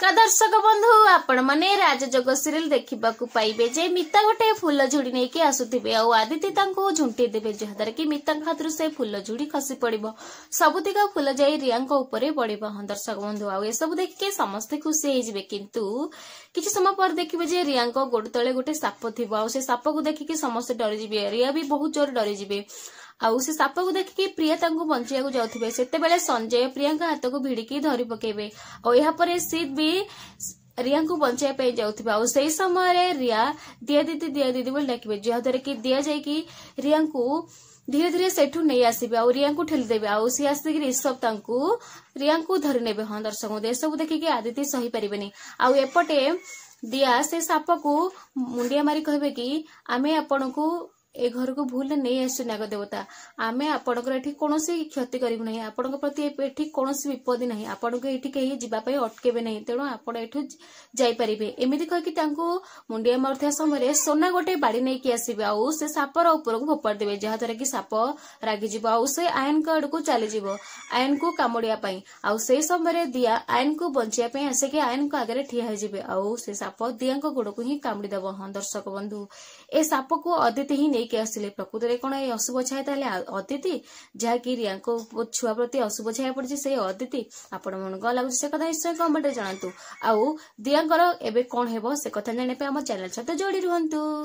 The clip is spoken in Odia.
ନମସ୍କାର ଦର୍ଶକ ବନ୍ଧୁ, ଆପଣ ମାନେ ରାଜଯୋଗ ସିରିଏଲ ଦେଖିବାକୁ ପାଇବେ ଯେ ମିତା ଗୋଟେ ଫୁଲ ଝୁଡି ନେଇକି ଆସୁଥିବେ ଆଉ ଆଦିତି ତାଙ୍କୁ ଝୁଣ୍ଟି ଦେବେ, ଯାହାଦ୍ୱାରା କି ମିତାଙ୍କ ହାତରୁ ସେ ଫୁଲ ଝୁଡି ଖସି ପଡିବ। ସବୁତିକ ଫୁଲ ଯାଇ ରିୟାଙ୍କ ଉପରେ ପଡିବ। ହଁ ଦର୍ଶକ ବନ୍ଧୁ, ଆଉ ଏସବୁ ଦେଖିକି ସମସ୍ତେ ଖୁସି ହେଇଯିବେ। କିନ୍ତୁ କିଛି ସମୟ ପରେ ଦେଖିବେ ଯେ ରିୟାଙ୍କ ଗୋଡ ତଳେ ଗୋଟେ ସାପ ଥିବ, ଆଉ ସେ ସାପକୁ ଦେଖିକି ସମସ୍ତେ ଡରିଯିବେ। ରିୟା ବି ବହୁତ ଜୋର ଡରିଯିବେ, ଆଉ ସେ ସାପକୁ ଦେଖିକି ପ୍ରିୟା ତାଙ୍କୁ ବଞ୍ଚେଇବାକୁ ଯାଉଥିବେ। ସେତେବେଳେ ସଞ୍ଜୟ ପ୍ରିୟାଙ୍କ ହାତକୁ ଭିଡିକି ଧରି ପକେଇବେ, ଆଉ ଏହାପରେ ସିଦ୍ ବି ରିୟାଙ୍କୁ ବଞ୍ଚାଇବା ପାଇଁ ଯାଉଥିବେ। ଆଉ ସେଇ ସମୟରେ ରିୟା ଦିଆ ଦିଦି, ଦିଆ ଦିଦି ବୋଲି ଡାକିବେ, ଯାହାଦ୍ୱାରା କି ଦିଆ ଯାଇକି ରିୟାଙ୍କୁ ଧୀରେ ଧୀରେ ସେଠୁ ନେଇ ଆସିବେ ଆଉ ରିୟାଙ୍କୁ ଠେଲିଦେବେ, ଆଉ ସିଏ ଆସିକି ରିଷଭ ତାଙ୍କୁ ରିୟାଙ୍କୁ ଧରି ନେବେ। ହଁ ଦର୍ଶକ, ଏସବୁ ଦେଖିକି ଆଦିତି ସହିପାରିବେନି। ଆଉ ଏପଟେ ଦିଆ ସେ ସାପକୁ ମୁଣ୍ଡିଆ ମାରି କହିବେ କି ଆମେ ଆପଣଙ୍କୁ ଏ ଘରକୁ ଭୁଲରେ ନେଇ ଆସିଛୁ ନାଗ ଦେବତା, ଆମେ ଆପଣଙ୍କର ଏଠି କୌଣସି କ୍ଷତି କରିବୁ ନାହିଁ, ଆପଣଙ୍କ ପ୍ରତି ଏଠି କୌଣସି ବିପଦ ନାହିଁ, ଆପଣଙ୍କୁ ଏଠି କେହି ଯିବା ପାଇଁ ଅଟକେଇବେ ନାହିଁ, ତେଣୁ ଆପଣ ଏଠୁ ଯାଇପାରିବେ। ଏମିତି କହିକି ତାଙ୍କୁ ମୁଣ୍ଡିଆ ମାରୁଥିବା ସମୟରେ ସୋନା ଗୋଟେ ବାଡି ନେଇକି ଆସିବେ ଆଉ ସେ ସାପର ଉପରକୁ ଫୋପାଡ଼ି ଦେବେ, ଯାହାଦ୍ୱାରା କି ସାପ ରାଗିଯିବ ଆଉ ସେ ଆୟନଙ୍କ ଆଡକୁ ଚାଲିଯିବ ଆୟନକୁ କାମୁଡିବା ପାଇଁ। ଆଉ ସେଇ ସମୟରେ ଦିଆ ଆୟନକୁ ବଞ୍ଚିବା ପାଇଁ ଆସିକି ଆୟନଙ୍କ ଆଗରେ ଠିଆ ହେଇଯିବେ, ଆଉ ସେ ସାପ ଦିଆଙ୍କ ଗୋଡକୁ ହିଁ କାମୁଡି ଦବ। ହଁ ଦର୍ଶକ ବନ୍ଧୁ, ଏ ସାପକୁ ଅଦିତି ହିଁ ନେଇକି ଆସିଲେ। ପ୍ରକୃତରେ କଣ ଏ ଅଶୁଭ ଛାୟା ତାହେଲେ ଅଦିତି, ଯାହାକି ରିୟାଙ୍କ ଛୁଆ ପ୍ରତି ଅଶୁଭ ଛାୟା ପଡିଛି ସେଇ ଅଦିତି? ଆପଣ ମାନଙ୍କୁ କଣ ଲାଗୁଛି ସେ କଥା ନିଶ୍ଚୟ କମେଣ୍ଟରେ ଜଣାନ୍ତୁ। ଆଉ ଦିଆଙ୍କର ଏବେ କଣ ହେବ ସେ କଥା ଜାଣିବା ପାଇଁ ଆମ ଚ୍ୟାନେଲ ସହିତ ଯୋଡି ରୁହନ୍ତୁ।